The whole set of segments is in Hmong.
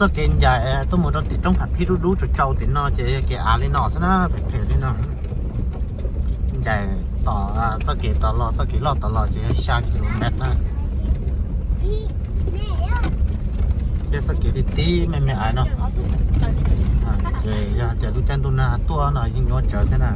Txoj kev ncaim tuaj mus rau tim roob Phav Thib dub dub tsaus tsaus tim no ces yog kev av li no xwb na, phem phem li no. Ncaim tom txoj kev tom los, txoj kev loj tom los ces yog xya kilomev na. Thiab txoj kev tib tib me me aiv no. Ces yog tias lub caij ntuj nag tuaj no yeej nyuaj tsawv thiab na.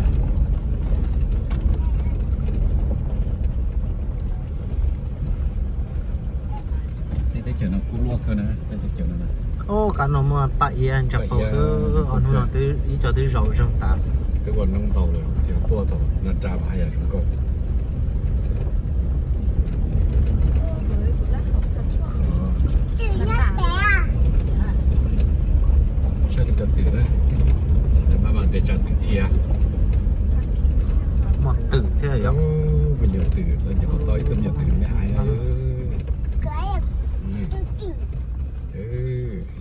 Ub, kab no muaj paj iav ntsa paus xwb, ob hnub no ib co twb zaum zeeg tas. Saib li cov twm na, txawm tias maj mam ntes tsa twm thiab. Muaj twm thiab yom. Me nyuam twm, lawv nyob tau ib tug me nyuam twm me aiv.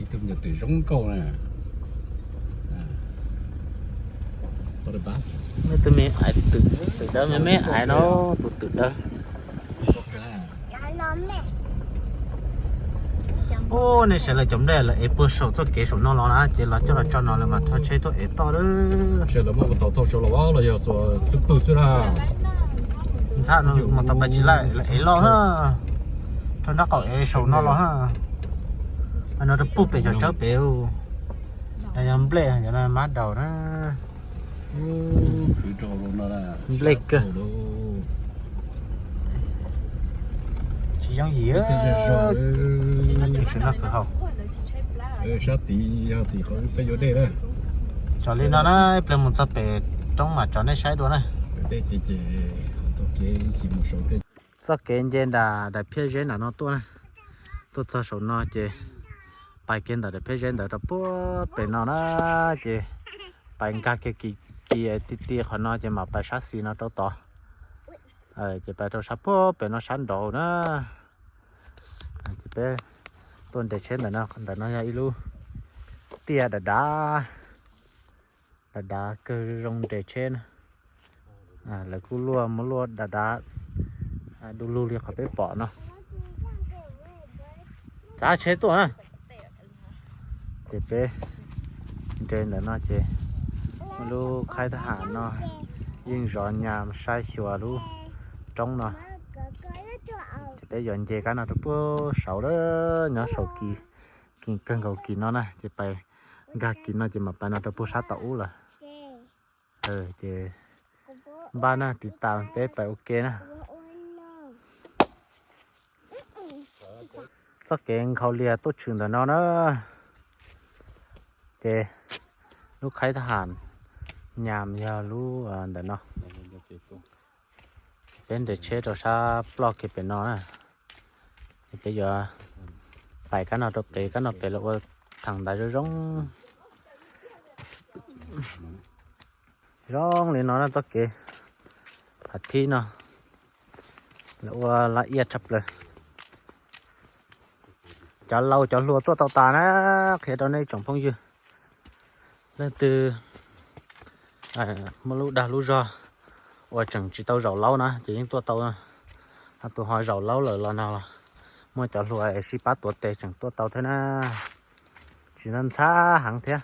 Ib tug me nyuam twm zoo nkauj na. Ib tug me aiv twm, twm dawb me me aiv no, tus twm dawb. Ub, nej saib lawv cov nplej lawv ev puag saum txoj kev saum no los na ces los coj los tso no lawm mas thov tsheb tuaj ev toj lawm. Ntxhab no mus tau pais tsis laij lawv ev loj na. Rau nraub qaum ev saum no los na. No rau puag pem cov tsawb pem. Yog nplej, mab daus na. Nplej kawg. Tsis yooj yim. Sab tid yog tim qhov peb yuav dej na. Tso li no na, ib pliag mus txog pem roob mas tso nej saib dua na. Dej ces ces taug kev ib chim mus saum tej. Txoj kev nce nram daim phiaj zeb nram no tuaj na. Tuaj txog saum no ces pais kiag ntawm daim phiaj zeb ntawd rau puag pem no na. Ces pais nkag kiag kis, kis ti ti qhov no ces mam pais sab xis no rau tod. Ces pais rau sab puag pem no sab nraud na. Ces peb tuaj nres tsheb ntawm no, ntawm no yog ib lub tiaj dav dav, dav dav kawg zoo nres tsheb na. Lawv kuj luaj muab luaj dav dav du lug li qhov peb pom no. Cav tsheb tuaj na. Ces peb nres ntawm no ces muaj lub khaib thab ham no yeej zov nyas saib xyuas lub roob no. Ces peb yuav nce kab no rau puag saud lawm, nyob saum kis, kis kawg nkaus kis no na, ces pais nkag kis no ces mam pais no rau puag sab tom ub lawm. Ces npaj na, tiv tas peb pais ua ke na. Txoj kev nkhaus lias tuaj tshwm ntawm no na. Ces lub khaib thab ham nyas yog lub ntawm no. Peb nres tsheb rau sab ploj kiag pem no na. Peb yuav pais kab no rau pem, kab no pem lawv ua theem ntaiv zoo zoo. Zoo li no na txoj kev Phav Thib no, lawv ua laj iaj tshaj plaws. Cov laus cov hluas tuaj tau tas na, qhia rau nej tsoom phooj ywg. Leej twg muaj lub dag lub zog uas tseem tsis tau zaum laub na ces yeej tuaj tau. Ho tus ho zaum laub lawm los no los muaj cov hluas es sib pab tuav tes tseem tuaj tau thiab na. Tsis ntxhab heev thiab,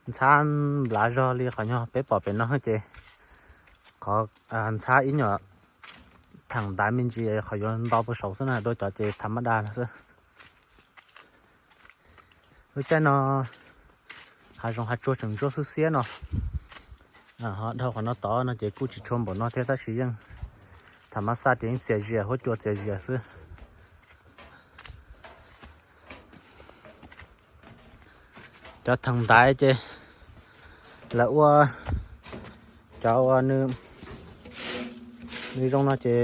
ntxhab nplav zog li qhov nyuag peb pom pem no ces qhov ntxhab ib nyuag theem ntaiv me ntsis qhov yuav nto puag saud xwb na, dua cov ces tham maj dag no xwb. Lub caij no hav zoov hav tsuag tseem ntsuab xwb xiab no. Ho dhau qhov no tod no ces kuj tsis tshua npaum no thiab tab sis yeej tham maj xaj ces yeej txias zias, huab cua txias zias xwb. Cov theem ntaiv ces lawv ua, cov ua nws zoo no ces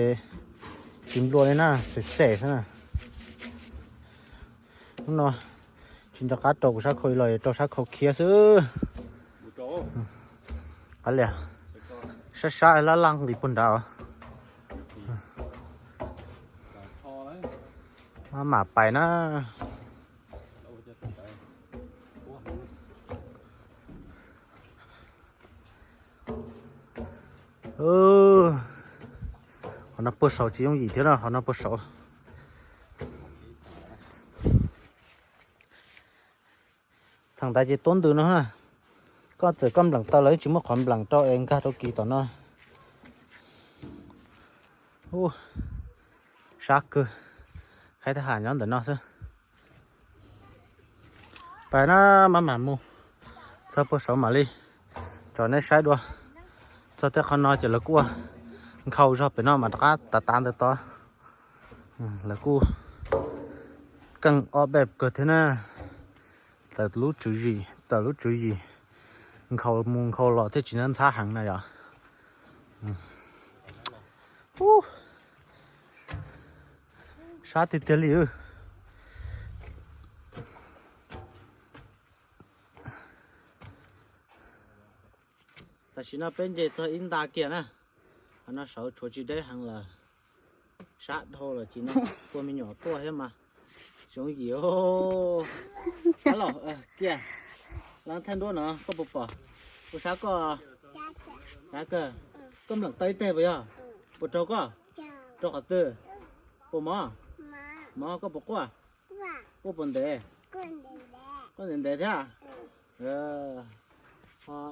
tsis nplua li na, xem xem xwb na. Hnub no tsis nco qab rau kuv sab khau los rau sab khau khiab xwb. Qab lias, sab sab laj laj nqis puag nrad. Maj mam pais na. Qhov no puag saud tsis yooj yim thiab no, qhov no puag saud. Nplees ntawd ces tuab ntws no na. Koj txawm koj nplees tau lawv tsis muaj qhov nplees rau es nkag rau kis tom no. Ub, sab kawg. Khaib thaj ham nyob ntawm no xwb. Pais na, maj mam mus txog puag saud mam li tso nej saib dua. Txog tej qhov no ces lawv kuj ua nkhaus zog pem no mas rov qab tav tav ntawd tod. Lawv kuj keej ob peb kawg thiab na. Tawm lub tswv yim, tawm lub tswv yim, nkhaus mus nkhaus los thiaj tsis ntxhab heev na yom. Sab tiag tiag li. Tam sim no peb nce txog ib nta kiag na. Qhov no saud tshuav tsis deb heev lawm. Sab dhau lawm ces no tua me nyuam tuaj thiab mas zoo yim. Los kiag, los thaij nruab no koj puas pom? Puas sab koj? Sab kawg. Koj nplees tau ib teg puas yog? Puas raug koj? Raug qhov twg? Puas mob? Mob. Koj puas quaj? Quaj puas ntev? Quaj ntev ntev thiab.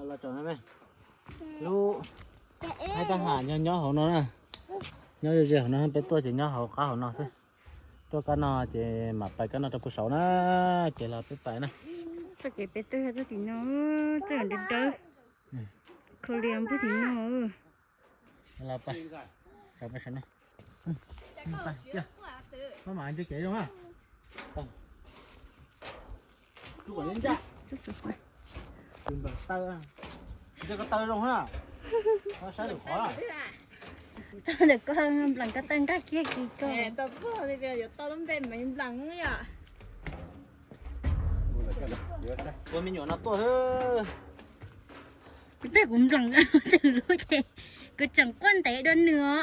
Los tso na me. Lub haib tab ham nyob nyob hauv no na. Nyob ze ze hauv no, peb tuaj ces nyob hauv qab hauv no xwb. Tuaj kab no ces mam pais kab no rau puag saud na. Ces los peb pais na. Txoj kev peb tuaj yog txoj tim no, txoj dawb dawb. Kho lias npug tim no. Los pais, pais saum no. Maj mam nce kev zoo na. Tus nplees taw, nce ko taw zoo na. Saib lwm qhov. Txog ntawm ko nplees ko taw nqaij kiag kis ko. Ua me nyuam no tuaj. Peb kuv nplees twg lub ces kuv tseem quaj ntev dua nws os.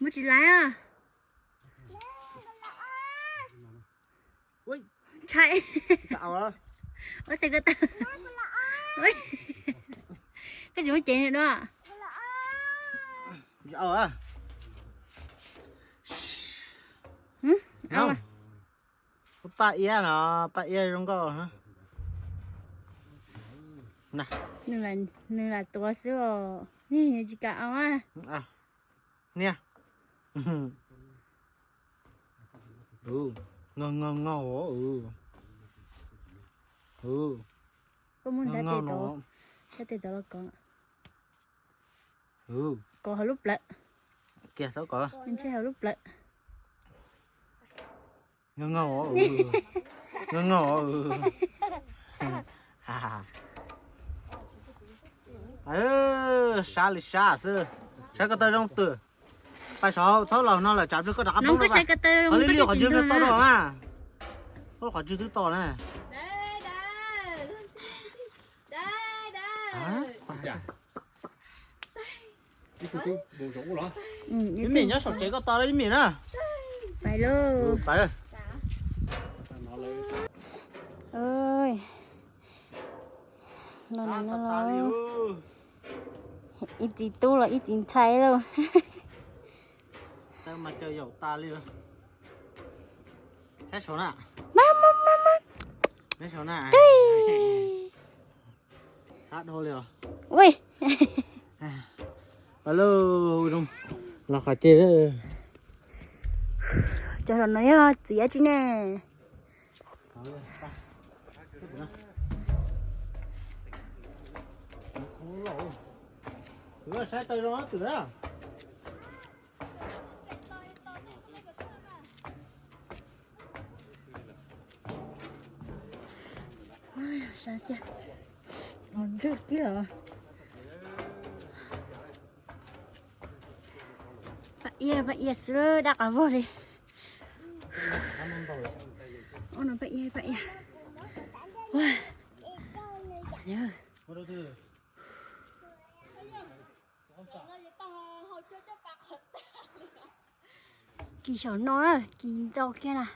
Muab tsis laiv os. Ntshai. Ua txhais ko taw. Koj tsis muab cev nws dua. Paj iab no, paj iab zoo nkauj. Nws lam tuav xwb os, nws tsis kam au. Niam. Ngog ngog ngog. Koj muab ntxhab tes tod, ntxhab tes tod los kov. Kov hauv lub plawv. Kiag tau kov. Ntshe hauv lub plawv. Ngog ngog. Ngog ngog. Sab li sab xwb. Saib ko taw zoo twg. Pais saud txhob los no lawm tsam pliag koj rov qab poob. Li li qhov ntswg pliag tau rau mas. Qhov ntswg twb tau na. Ib mis nyob saum tsev koj tos ib mis na. Pais lauj. Pais. Los no los. Ib txiv tub los ib txiv ntxhais lauj. Saib saud na. Saib saud na. Ui, pais lauj, zoo los qhov ces. Cov no yog txiv dab tsi ne? Saib taw zoo twm na. Sab tiag, ntswj kiag. Paj iab, paj iab xwb dab qas vog li. Ub no paj iab, paj iab. Kis saum no na, kis ntau kiag na.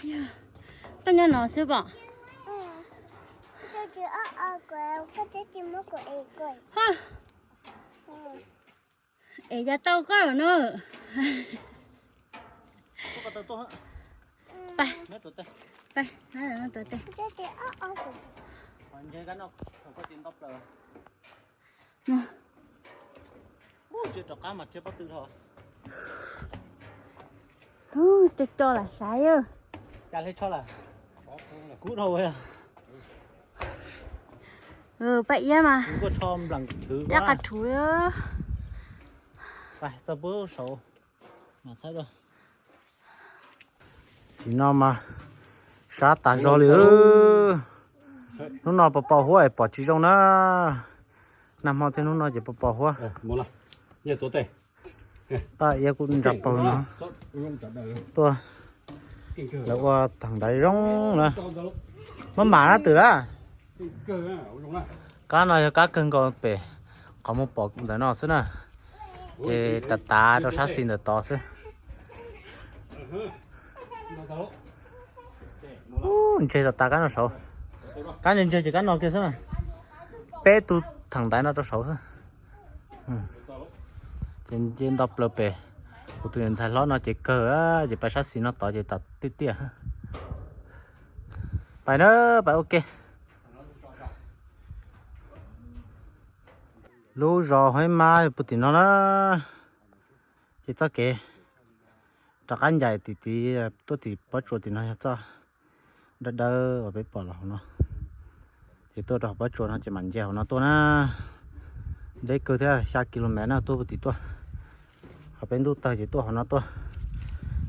Koj nyob no xwb pom. Es ya tau koj lawm na. Pab, pab, tuav tes. Tej co lam saib. Paj iab mas dab qas rhuv. Tim no mas sab tas zog li. Hnub no pos pos huab es pom tsis zoo na. Nag hmo thiab hnub no ces pos pos huab. Paj iab kuj nra paug no tuaj, lawv ua thav ntaiv zoo na. Maj mam na twm lawm. Kab no yog kab kawg nkaus pem qhov muag pom ntawm no xwb na. Ces tav tav rau sab xis ntawm tod xwb. Ntseg tav tav kab no saud. Kab ntseg ntseg ces kab no kiag xwb na. Peb tug thav ntaiv no rau saud xwb. Ces nce nto plaws pem. Kuv tus niam ntxhais hlob no ces kawg, ces pais sab xis no tod ces tas tiaj tiaj. Pais na, pais ua ke. Lub zos Huaib Mab puag tim no na. Ces txoj kev rov qab ncaim tim tid tuaj tim pob tsuas tim no yog txoj dawb dawb uas peb pom los hauv no. Ces tuaj rau hauv pob tsuas no ces mam nce hauv no tuaj na. Deb kawg thiab, xya ki lo mev na tuaj puag tim tuaj. Ho peb ntuj tawg ces tuaj hauv no tuaj.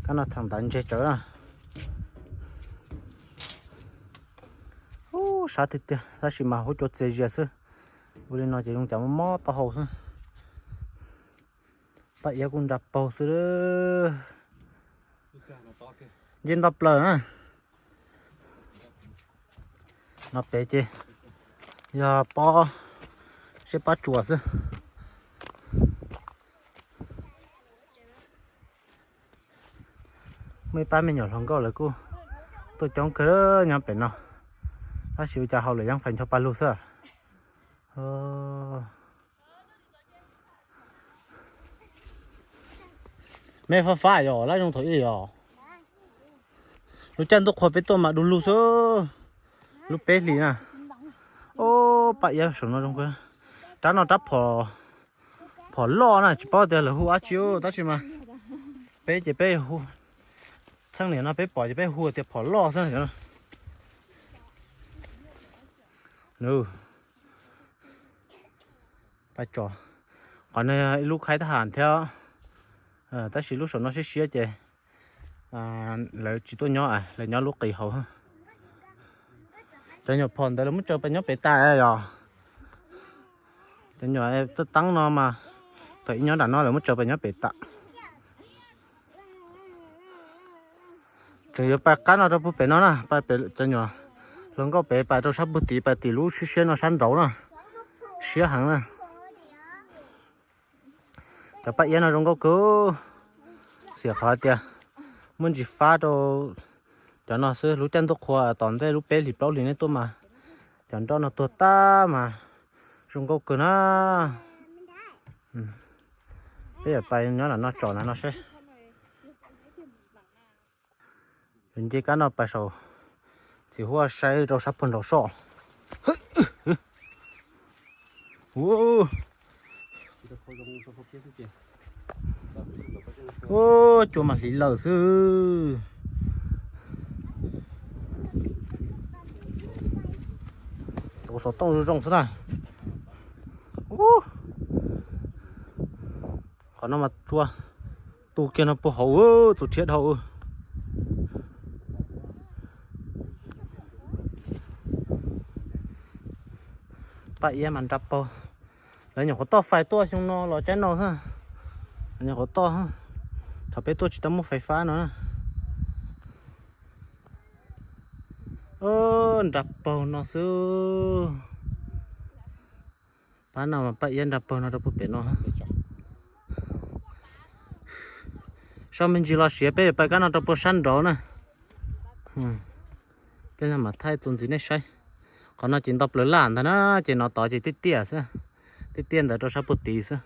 Kab no thav ntaiv ntseg tsawv na. Ub, sab tiag tiag tab sis mas huab cua txias zias xwb. Ua li no ces zoo cas mob mob taub hau xwb. Paj iab kuj nra paug xwb. Nce nto plaws na. No pem ces yog pob, siab pob tsuas xwb. Muaj ib pab me nyuam hluas nkauj lawv kuj tuaj coob kawg nyob pem no, tab sis ua cas haus lawm yeej fais ncho paj lug xwb. Me fab fab yog lab zoo thaum ub yog lub caij ntuj qhua peb tuaj mas du lug xwb. Lub peb hlis na. Ob, paj iab saum no zoo kawg. Rab no rab phom loj na, tsis paub tias lawv hu dab tsi tab sis mas peb ces peb hu, txheej niam no peb pom ces peb hu tias phom loj xwb. Pais tso, qhov no ib lub khaib tab ham thiab, tab sis lub saum no siab siab ces lawv tsis tuaj nyob, lawv nyob lub qis hauv. Cov nyuam phom ntawd lawv muab tsaws pais nyob pem tas yog. Cov nyuam teeb no mas thaum ib nyob nram no lawv muab tsaws pais nyob pem tas. Tseem yuav pais qab no rau puag pem no na, pais pem cov nyuam hluas nkauj pem pais rau sab puag tid, pais tim lub siab siab no sab nraud na, siab heev na. Cov paj iab no zoo nkauj kawg, xiam qhov tias muaj ntsis fab rau cov no xwb. Lub caij ntuj qhua tom ntej lub peb hlis plaub hlis nej tuaj mas cov nroj no tuag tag mas zoo nkauj kawg na. Peb yuav pais nyob lam no tsom na no seb. Yuav nce kab no pais saum txiv huab saib rau sab puag nraud soj. Ua cua mas hliv lawm xwb. Tus xov tooj zoo zoo xwb na. Qhov no mas tsua tu kiag no puag hauv tus rhiab dhau. Paj iab mas nra paug. Lawv nyuam qhuav toj fais tuaj xyoo no los tsaib no xwb. Lawv nyuam qhuav toj, thaum peb tuaj tsis tau muaj fais fab no na. Nra paug no xwb. Pab no mas paj iab nra paug no rau puag pem no. Sab me ntsis los siav peb yuav pais kab no rau puag sab nraud na. Peb mam thaij txuas ntxiv nej saib. Qhov no ces nto plaws laj ntag na, ces no tod ces tiaj tiaj xwb, tiaj tiaj ntawd rau sab puag tid xwb.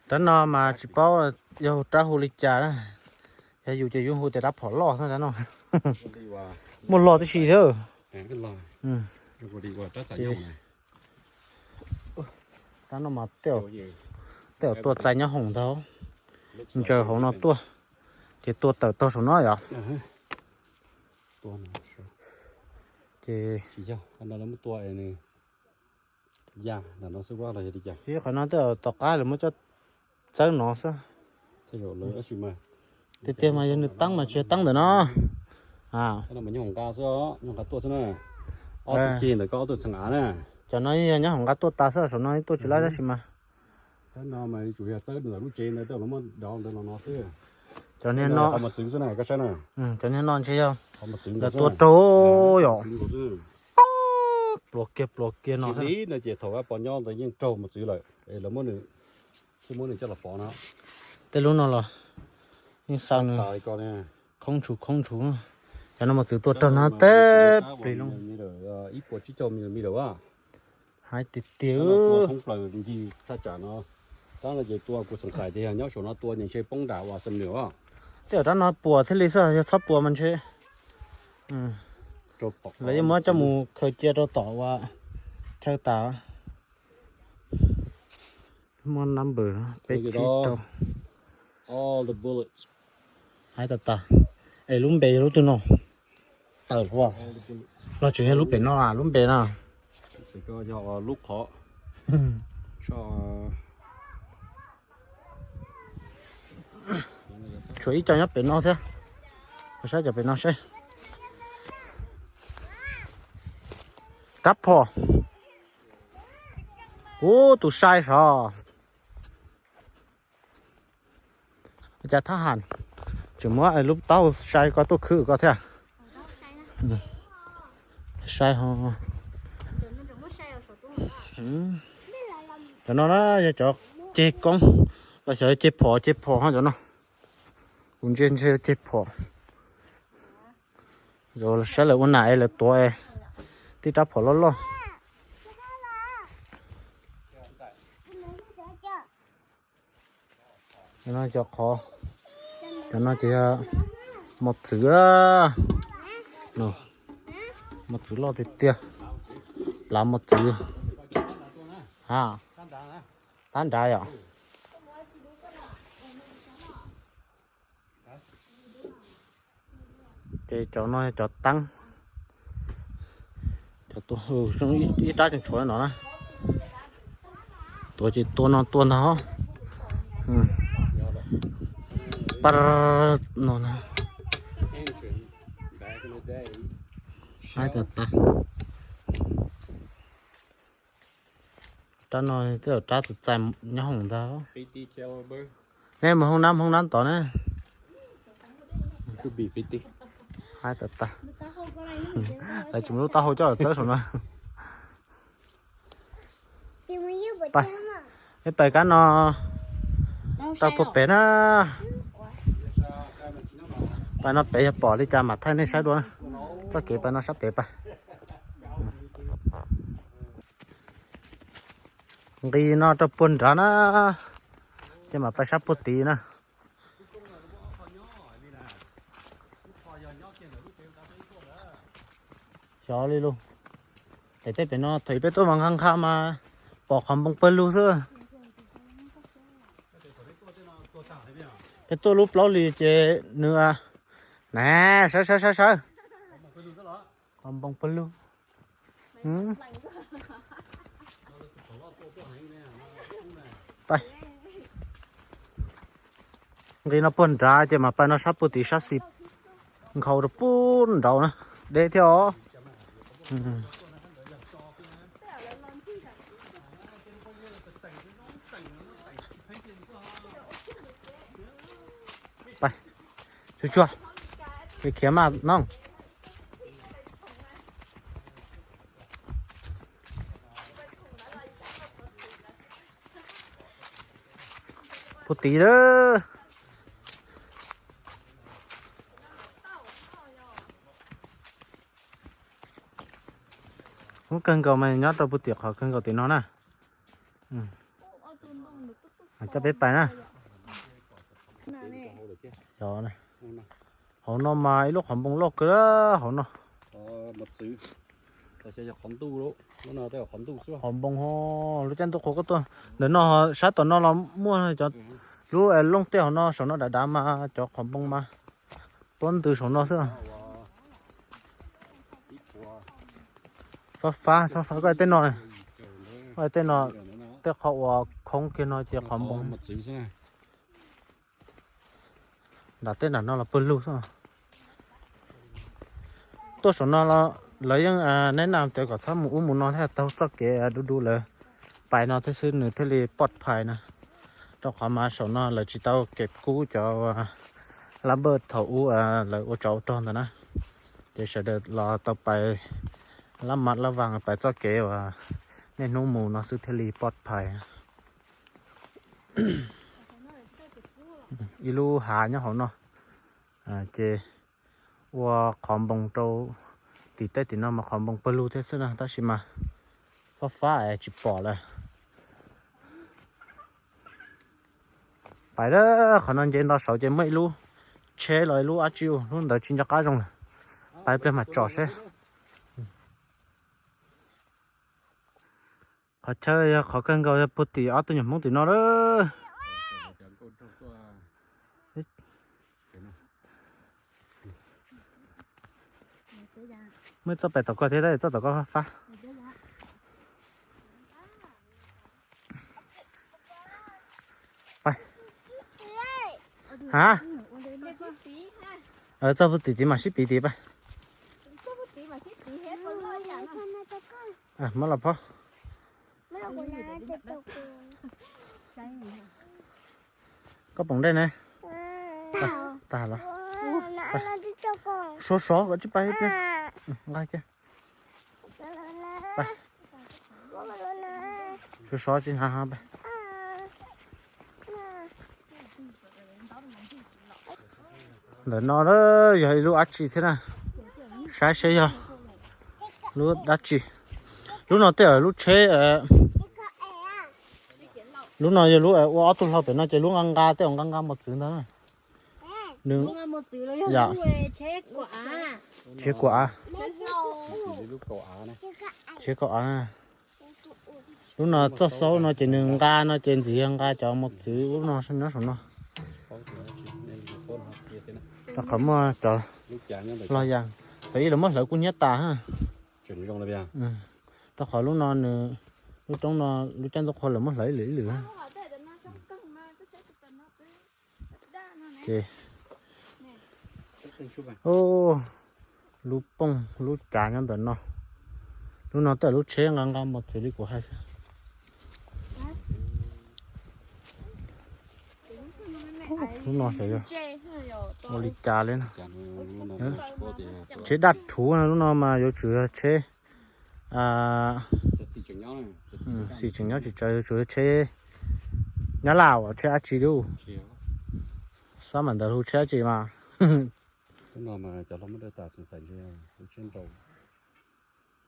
Rab no mas tsis paub yog rab hu li cas na, yog yus ces yus hu tias rab phom loj xwb rab no. Muaj loj tib si thiab. Rab no mas tej zaum tuaj txais nyob hoom ntag, ntsaws hauv no tuaj, ces tua tawm taug saum no yom. Ces qhov no tej zaum tom qab lawv muab coj txawb no xwb. Tiag tiag mas yog nws tab mas tsis yog tab ntawm no. Nqa xwb, nqa tuaj xwb na. Ob tug ceg ntawm koj ob tug txheem av na. Cov no yog nyob hauv nqa tuaj tas xwb, saum no tuaj tsis laib tab sis mas. Cov niag no, cov niag no ntshe yog lawv tua raug yom. Pluas kiag pluas kiag no. Ces thaum pom nyob ntawd yeej raug mos txwv lawm, lawv muab nws, muab nws coj los pov no. Tej lub no los yeej xav nws khoob tshuv khoob tshuv. Cov no mos txwv tua raug no teb plig loo. Ib puas tsib caug mi li lawm. Hais tiag tiag. Thoob plaws ncig thaj tsam no, tab no ces tua kuv xav xais tias yog nyob saum no tua ntshe poob nram uas xam nws os. Tej zaum rab no puas thiaj li xwb, yog txhob puas mas ntshe lawv yeej muab coj mus khaws cia rau tom uas chaw tas. Muaj number peb tsib rau. Hais tas tas. Es lub npe yog lub twg no? Tawm hlo. Los tseem yog lub pem no, lub npe no. Tshuav ib co nyob pem no thiab. Saib cov pem no seb. Rab phom. Ub, tus sai sov. Ua cas thab ham tseem muab lub taub hau sai ko tuaj khwb ko thiab. Sai ho. Cov no na yog cov ceg koob los xyov ceg phom, ceg phom ho cov no. Kuv ntsia ntshe ceg phom. Saib lawv ua nam es lawv tuav tib rab phom loj loj. Cov no cov qhov, cov no ces yog mos txwv, mos txwv loj tiag tiag, plav mos txwv. A, tab nrad yom. Ces cov no cov teeb, cov tua zoo ib rab tseem tshuav no na. Tuav ces tua no tua ntag. Pab no na. Ab, tas tas. Rab no tej zaum rab txaus txais nyob hoom ntag. Nej mus hoob nab hoob nab tod ne. Ab, tas tas. Lawv tsis muaj lub taub hau coj los txawb saum no. Peb pais kab no rau puag pem na. Pais no pem yog pom li cas mam thaij nej saib dua. Txoj kev pais no sab pem pais. Nqis no rau puag nrad na, ces mam pais sab puag tid na. Xyov li lus. Es tej pem no thaum peb tuaj mas nqa nqa mas pom qhov npoo pawg lug xwb. Peb tuaj lub plaub hlis ces nws, na, sawv sawv sawv sawv. Qhov npoo pawg lug. Nqis no puag nrad ces mam pais no sab puag tid sab xis nkhaus rau puag nraud na, deb thiab os. Pais, tsuag tsuag, khiav mas no. Puag tid lawm. Hnub kawg nkaus mas nyob rau puag tim qhov kawg nkaus tim no na. Coj peb pais na. Hauv no mas ib lub qhov npoo loj kawg hauv no. Qhov npoo, lub caij ntuj qhuav koj tuaj ntawm no, sab tom no los muaj cov, lub looj tej hauv no, saum no dav dav mas cov qhov npoo mas tuab ntws saum no xwb. Fab fab, txhob fab koj tej no, koj tej no, tej qhov uas khoob kiag no ces qhov npoo. Nram tej nram no los pawg lug xwb. Tuaj saum no los lawv yeej neb na tias kom txhob mus ub mus no thiaj taug txoj kev du du lawv pais no thiab xwb nws thiaj li poj phais na. Rau qhov mas saum no lawv tsis tau kev kub cov lab npawj thaum ub lawv ua tsov ua rog ntawd na. Ces sawv daws los tau pais lab maj lab vas pais txoj kev uas niaj hnub mus no xwb thiaj li poj phais. Ib lub hav nyob hauv no, ces ua qhov npoo rau tim tej tim no mas qhov npoo pawg lug thiab xwb na, tab sis mas fab fab es tsis pom lawm. Pais qhov no nce nto saud ces muaj ib lub tsheb los ib lub dab tsi, lub ntawd tsis nco qab zoo lawm. Pais pliag mam tsom seb. Qhov chaw yog qhov kawg nkaus yog puag tim ob tug nyuam Hmoob tim no lawm. Muaj txoj pem tom ko thiab, txoj tom ko fab. Pais. Ha? Txoj puag tim tid mam sib piv tid pais. Muab los phob. Koj pom dej ne. Tag los. Sov sov kom tsis pais. Nqa kiag. Sov sov tsis hnav pais. Ntawm no yog ib lub dab tsi thiab na. Saib seb yog lub dab tsi. Lub no tej lub tsheb. Lub no yog lub ua ob tug hlau pem no ces lub nqa nqa tej nqa nqa mos txwv ntag. Tsheb kaum av. Tsheb kaum av. Lub no txoj xaub no ces nws nqa no ces ntxim yog nqa cov mos txwv lub no nyob saum no. Rau qhov muaj cov los yas, thaum ub lawv muab hlawv kub hnyiab tas. Rau qhov lub no nws, lub roob no lub caij ntuj qhua lawv muab hlawv ib lwm ib lwm. Ces lub pooj lub cav nyob ntawm no. Lub no tej lub tsheb nqa nqa mos txwv li kuv hais. Lub no xyov yog ua li cas li na. Tsheb daj rhuv na, lub no mas yuav tsum yog tsheb xim tseem nyob tsis tsawg, yuav tsum yog tsheb Nyab Laj uas tsheb dab tsi lub. Xab mam ntawd hu tsheb dab tsi mas.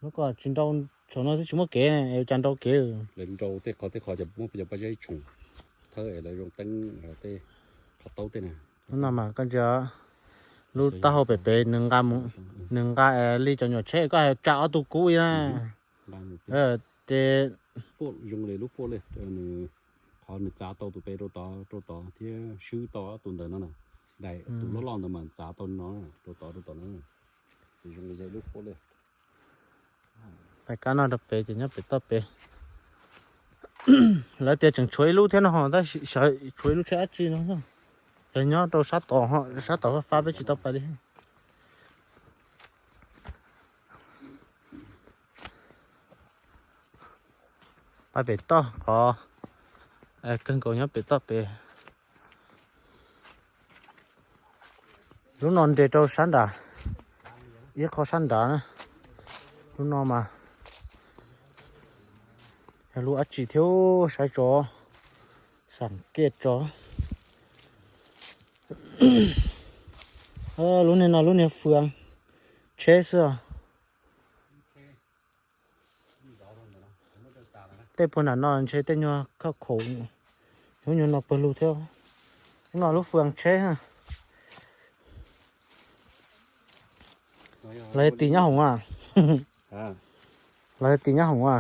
Lub ko tsis nrau, saum no twb tsis muaj kev, cas nrau kev. Lawv nrau tej qhov tej qhov cov muab cov pob zeb tshoom thawb es lawv zoo teeb tej qhov taub tej na. Lub no mas koj ntsia lub taub hau pem pem nws nqa mus, nws nqa li cov nyuam tsheb koj hais tsa ob tug kub na. Ces zoo li lub foj li, qhov nws txav tau tus pem rau tod rau tod thiab swb tau ob tug ntawm no na. Daim tus loj loj ntawd mas txav tau no rau tod rau tod na. Ces zoo li yog ib lub foj li. Pais kab no rau pem ces nyob pem toj pem. Lawv tias tseem tshuav ib lub thiab no, tab sis tshuav ib lub tsheb dab tsi no. Yog nyob rau sab tod, sab tod fab fab peb tsis tau pais li. Pais pem toj qhov kawg nkaus nyob pem toj pem. Lub no nres rau sab nrad, ib qho sab nrad na. Lub no mas yog lub dab tsi thiab, saib tso, xam kiaj tso. Lub niag no lub niag fwv tsheb xwb. Tej puag nram no ntshe tej nyuag khauj khaum, hnub nyuag no pawg lug thiab. Hnub no lub fwj tsheb. Los yog tis nyob hoom a? Los yog tis nyob hoom a?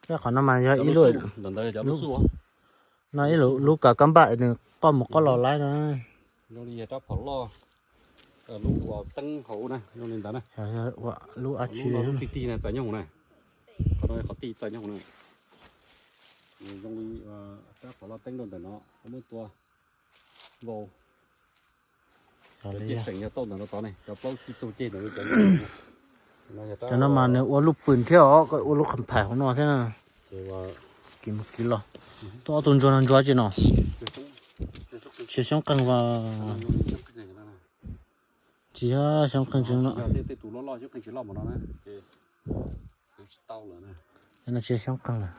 Qhov no mas yog ib lub, no ib lub kav kab npaj nws qoj mus qoj los laib no. Lub ab tsi, txais nyob hoom na. Qhov no qhov tij txais nyob hoom na. Zoo li rab phom loj teeb rau ntawm no, muab tua vau. Cov tseem yog tauj ntawm no tod ne, cov plaub tib tug ceg ntawm no. Cov no mas nws ua lub pwm thiab os, ua lub qhov phais hauv no thiab na. Kiv mus kiv los, tuaj ob tug ntsuag no ntsuag tsi no. Tsis xyoob qeeg as. Tsis yog xyoob qeeg tseeb no. No tsis xyoob qeeg lawm.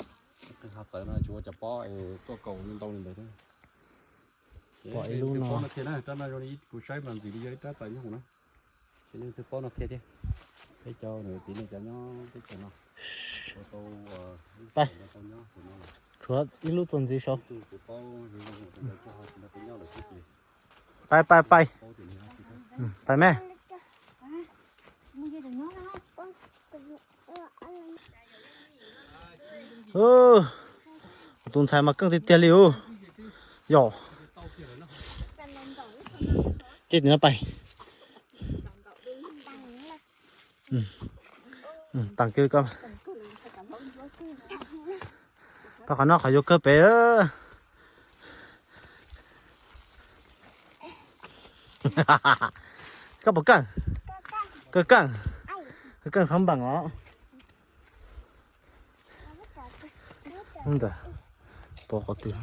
Pom ib lub no. Kuv saib mas ntxim li yog ib rab txais nyob hoom na. Ces nej twb paub no qhia thiab. Peb cov niam txiv nej cov nyob teb chaws no. Tshuav ib lub tuaj ntxiv saud. Pais, pais, pais. Pais me. Tus ntxhais mas keej tiag tiag li ub. Yog. Ces tim no pais. Taam kiag koj. Pab qhov no qhov yuav kawg pem. Koj puas keej? Koj keej? Koj keej txhob npeem os. Ntawm, pom qhov twg.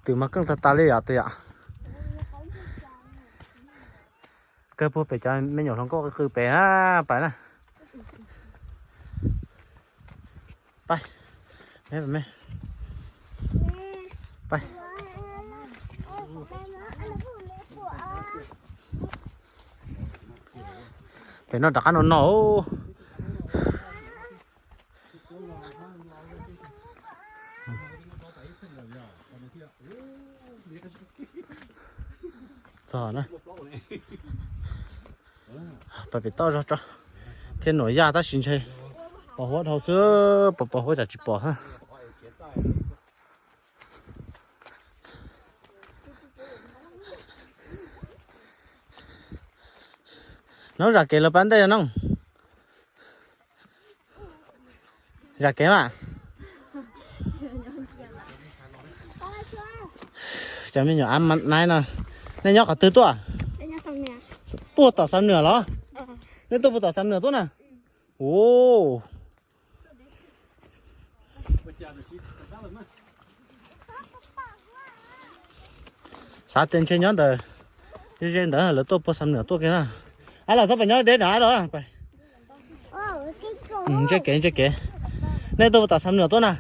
Twg mas keej tag tas li yom, twg yom. Kawg puag pem cov me nyuam hluas nkauj qw pem na, pais na. Pais, me, pais me. Pais. Pem no rov qab no no. Txog na. Pais pem toj zog tso. Thiab nuam yaj tab sis ntshe pos huab dhau xwb, pos pos huab tsam tsis pom xwb. Noob zam kev lawv pab ntej os noob. Zam kev mas. Cov me nyuam av naib no. Nej nyob qhov twg tuaj? Puag tom Xam Nuam los? Nej tuaj puag tom Xam Nuam tuaj na? Ua, xav tias ntshe nyob ntawd, ze ze ntawd lawv tuaj puag Xam Nuam tuaj kiag na. Ab los txhob pais nyob deb no los. Ntse kev, ntse kev. Nej tuaj puag tom Xam Nuam tuaj na?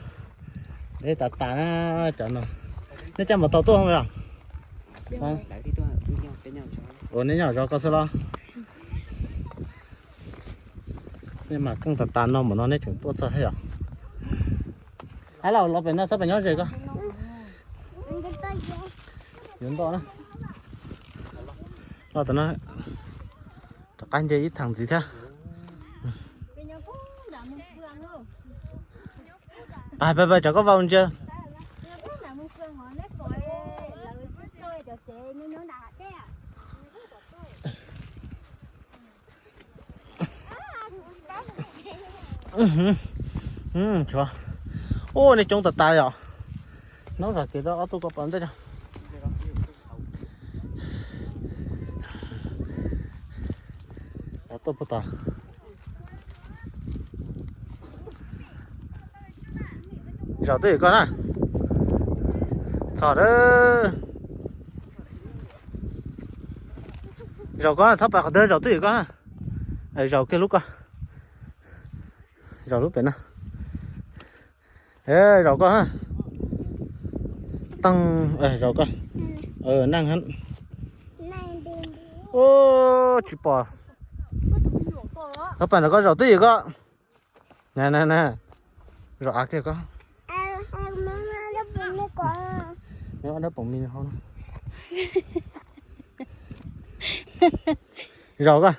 Deb tas tas na, cov no. Nej caj npam tau tuaj os? Ua, nej nyob zov koj xwb los? Nej mas keej tas tas no mas no nej tseem tuaj txog thiab yom? Ab los, los pem no txhob pem nyob ze koj. Yuav ntoj na. Los tom no, rov qab nce ib thaam ntxiv thiab. Pais, pais, pais, tsam koj vau ntsia. Ua, nej coob tas tas yom. Noob zam kev rau ob tug ko pom ntej. Tuaj puag tom. Zaum twj ywm koj na. Txog a. Zaum koj na, txhob pais qhov twg, zaum twj ywm koj na. Zaum kiag lub koj. Zaum lub pem na. Zaum koj. Tag, zaum koj. Neej. Tsis pom. Txhob pais ntawm koj zaum twj ywm koj. Na na na, zaum av kiag koj. Nyob dab poom mis hauv. Zaum koj.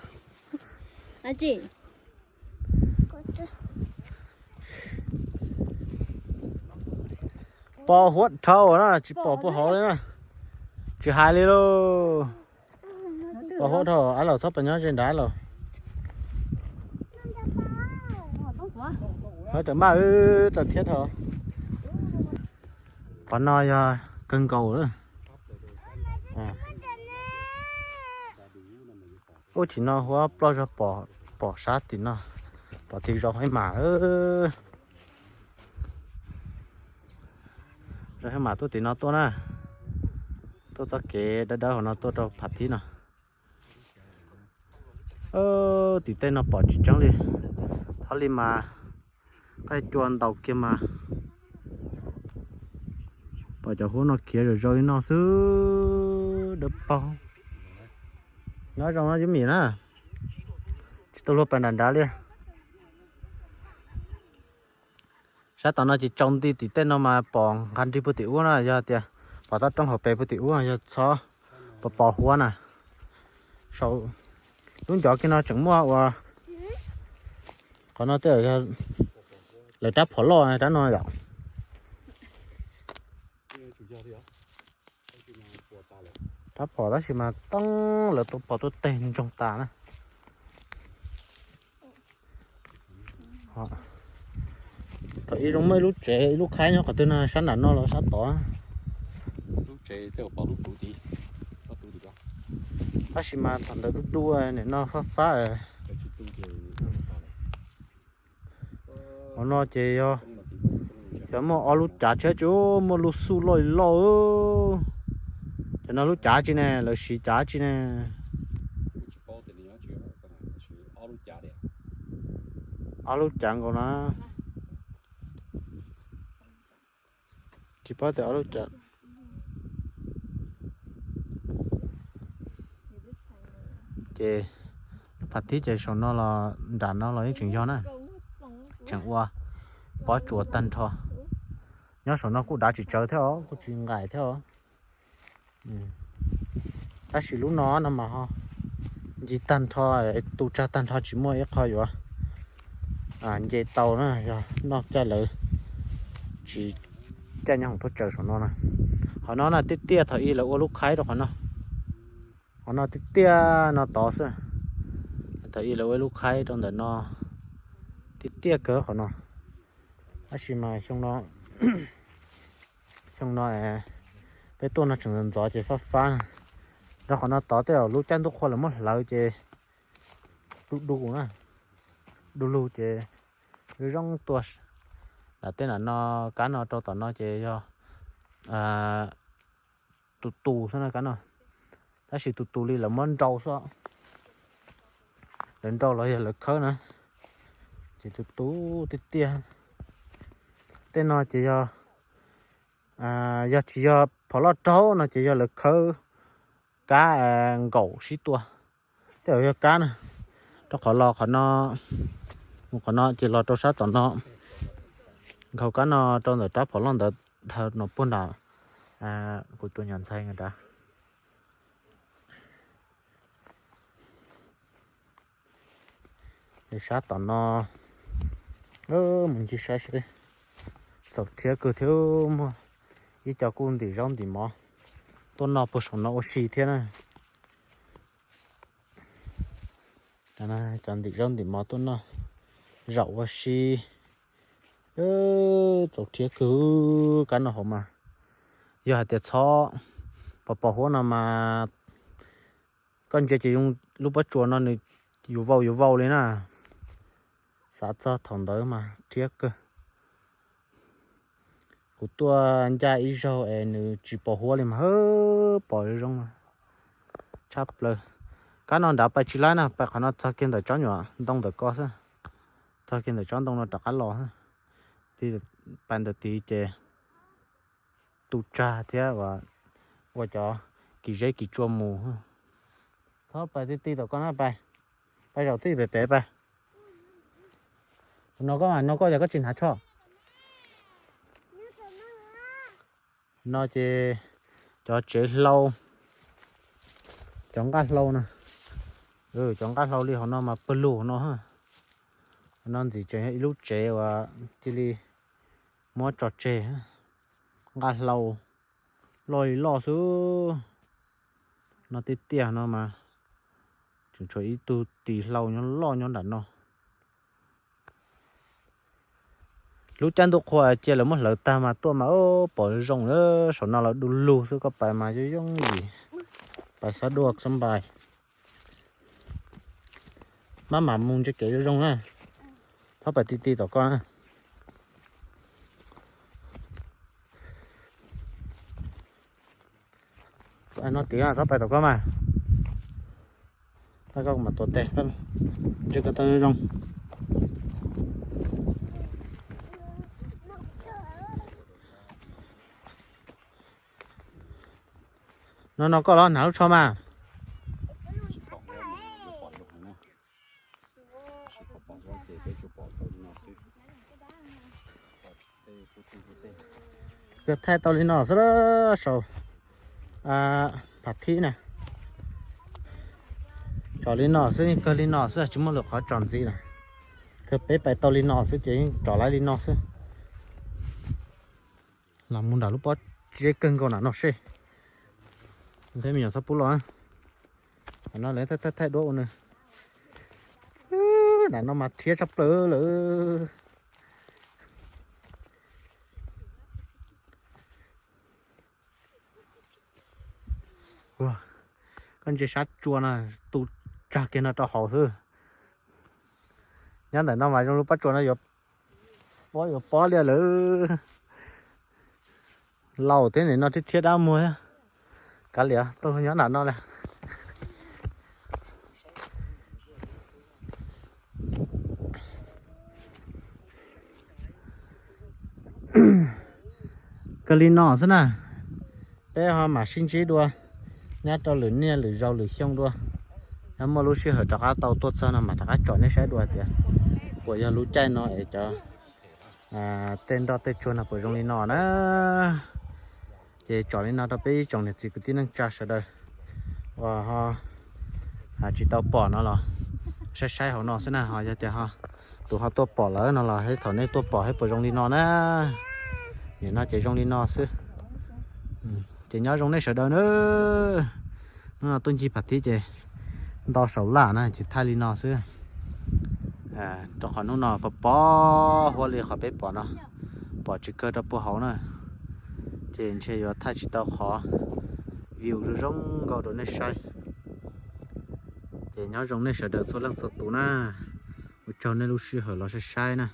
Pos huab dhau na, tsis pom puag hauv li na. Tsis hais li lauj. Pos huab dhau, av laus txhob pais nyob ze nrad lauj. Txhob rawm maj, txaus thiab dhau. Qhov no yog kawg nkaus lawm. Ub, tim no huab ploj zog pom, pom sab tim no, pom tim zoo hib mas. Zoo hib mas tuaj tim no tuaj na, tuaj txoj kev dawb dawb hauv no tuaj rau Pham Thib no. Tim tej no pom tsis tseeb li, thov li mas, qaij cua ntaus kiag mas. Pom cov huab no khiav zom zaws li no xwb, dawb paug. Nyob zoo no Yob Mim na, tsis tau luag pais nram nrad li. Sab tom no ces tsaus nti tim tej no mas pom nqa nrig puag tim ub na, yog tias pom toj roob hauv pes puag tim ub yog txhob pos pos huab na. Saum lub ncov kiag no tseem muaj ua, qhov no tej yog lawv rab phom loj rab no yom. Rab phom tab sis mas toob lawv tua pom tuaj teg ntsoog tas na. Thaum ub zoo muaj ib lub tsev ib lub khaib nyob qhov twg no, sab nram no los sab tod? Tab sis mas thaum ntawd dub dub, nim no fab fab. Hauv no ces yog, yog muaj ob lub cav tshiab tsis muaj lub xuj loj li loj. Cov no lub cav tsi ne, lawv siv cav tsi ne? Ob lub cav nkaus na. Tsis paub tias ob lub cav. Ces lub Pham Thib ces saum no los nram no los yeej tseem yog na, tseem ua pob tsuas tag nrho. Nyob saum no kuj dav tsis tsawv thiab os, kuj tsis nqaim thiab os. Tab sis lub no no mas ho nce tag nrho, tu tsag tag nrho tsis muaj ib qho yuav nce tau na, yog noj coj lawv tsis caj nyob hoom tuaj tsaws saum no na. Qhov no na tiaj tiaj thaum ub lawv ua lub khaib rau qhov no. Qhov no tiaj tiaj no tod xwb. Thaum ub lawv ua lub khaib rau ntawm no, tiaj tiaj kawg qhov no. Tab sis mas xyoo no, xyoo no peb tuaj no tseem ntxov ces fab fab. Rau qhov no tod tej zaum lub caij ntuj qhua lawv muab hlawv ces du du na, du lug ces zoo zoo tuaj. Nram tej nram no, kab no rau tom no ces yog tus tus xwb na kab no. Tab sis tus tus li lawv muab nrau xwb, lawv nrau los yog lawv khawb na, ces tus tus tiaj tiaj. Tej no ces yog, yog tsis yog phom loj raug no ces yog lawv khawb kab nkaum sib tua. Tej zaum yog kab na, rau qhov los qhov no, mus qhov no ces los rau sab tom no, nkhaus kab no rau ntawm rab phom loj ntawd dhawv no puag nram. Kuv tsuas nyuam ntxhais nrad. Sab tom no, mus ncig saib seb, txaus rhiab kawg thiab. Muaj ib co kuj ntim zaub ntim mov tuaj noj puag saum no ua si thiab na. Cov ntim zaub ntim mov tuaj noj zaum ua si. Txaus rhiab kawg, kab no hauv mas yog hais tias txhob pos pos huab no mas koj ntsia ces lub pob tsuas no nws yuav vau yuav vau li na. Xav txog thaum ntawd mas rhiab kawg. Kuv tuaj ncaj ib zaug es nws tsis pos huab li mas hwb, pos zoo zoo tshaj plaws. Kab no nrad pais tsis laib na, pais qhov no txog kiag ntawm tsob nyuam ntoo ntawm ko xwb. Txog kiag ntawm tsob ntoo no rov qab los xwb. Pais ntawm tid ces tu tsag thiab ua cov kis zeb kis tsua mus. Txhob pais ti ti tom koj na, pais, pais zaum twj ywm pem pem pais. No koj, no koj yog koj tsis hnav tsho. No ces cov tsev hlau, cov nqaj hlau na, cov nqaj hlau li hauv no mas pawg lug no. No ntxim tseem yog ib lub tsev uas cia li muab tso tseg, nqaj hlau loj li loj xwb. No tiaj tiaj no mas tseem tshuav ib tug tis hlau nyob loj nyob nram no. Lub caij ntuj qhua cia lawv muab hlawv tag mas tuaj mas pom zoo, saum no los du lug xwb, koj pais mas yooj yooj yim, pais xob dua xob npais. Maj mam mus ntsia kev zoo zoo na, txhob pais ti ti tom koj na. No tim txhob pais tom koj mas. Koj mam tuav tes, ntsib koj tau zoo. No no koj los hnav lub tsho mas. Kawg thaij tau li no xwb, saum phav thib na. Tsom li no xwb, kawg li no xwb, tsis muaj lwm qhov tsom ntxiv na. Kawg peb pais tau li no xwb ces yeej tsom laib li no xwb. Los mus nram lub pob zeb kawg nkaus nram no seb. Thiab me nyuam txhob pub los. Nram no lawv thaij thaij duab ua nws. Nram no mas rhiab tshaj plaws lawm. Koj ntsia sab tsua no, tu tsag kiag no rau hauv xwb. Nyob ntawm no mas zoo li pob tsuas no yuav pob yuav pob liaj lawm. Laus thiab nim no thiab thiab dab muag thiab. Kav liam, tuaj nyob nram no lawm. Kawg li no xwb na, peb ho mam sib ntsib dua nyob rau lwm niaj lwm zaus lwm xyoo dua. Yog muaj lub sij hawm rov qab tau tuaj txog no mas rov qab tsom nej saib dua tias puas yog lub caij no es cov tej nroj tej tsuag no puas zoo li no na. Ces tsom li no rau peb ib tsoom niam txiv kwv tij neej tsa sawv daws uas ho tsis tau pom no los saib saib hauv no xwb na, ho yog tias ho tus ho tuaj pom lawm no los thaum nej tuaj pom saib puas zoo li no na. Nim no ces zoo li no xwb. Ces nyob zoo nej sawv daws na. Hnub no tuaj ncig phav thib ces nto saum laj na ces thaij li no xwb. Rau qhov hnub no pos pos huab li qhov peb pom no, pom tsis kawg rau puag hauv na. Ces ntshe yuav thaij tsis tau qhov view zoo zoo nkauj rau nej saib. Ces nyob zoo nej sawv daws txhua leej txhua tus na. Ua tsaug nej lub sij hawm los saib saib na.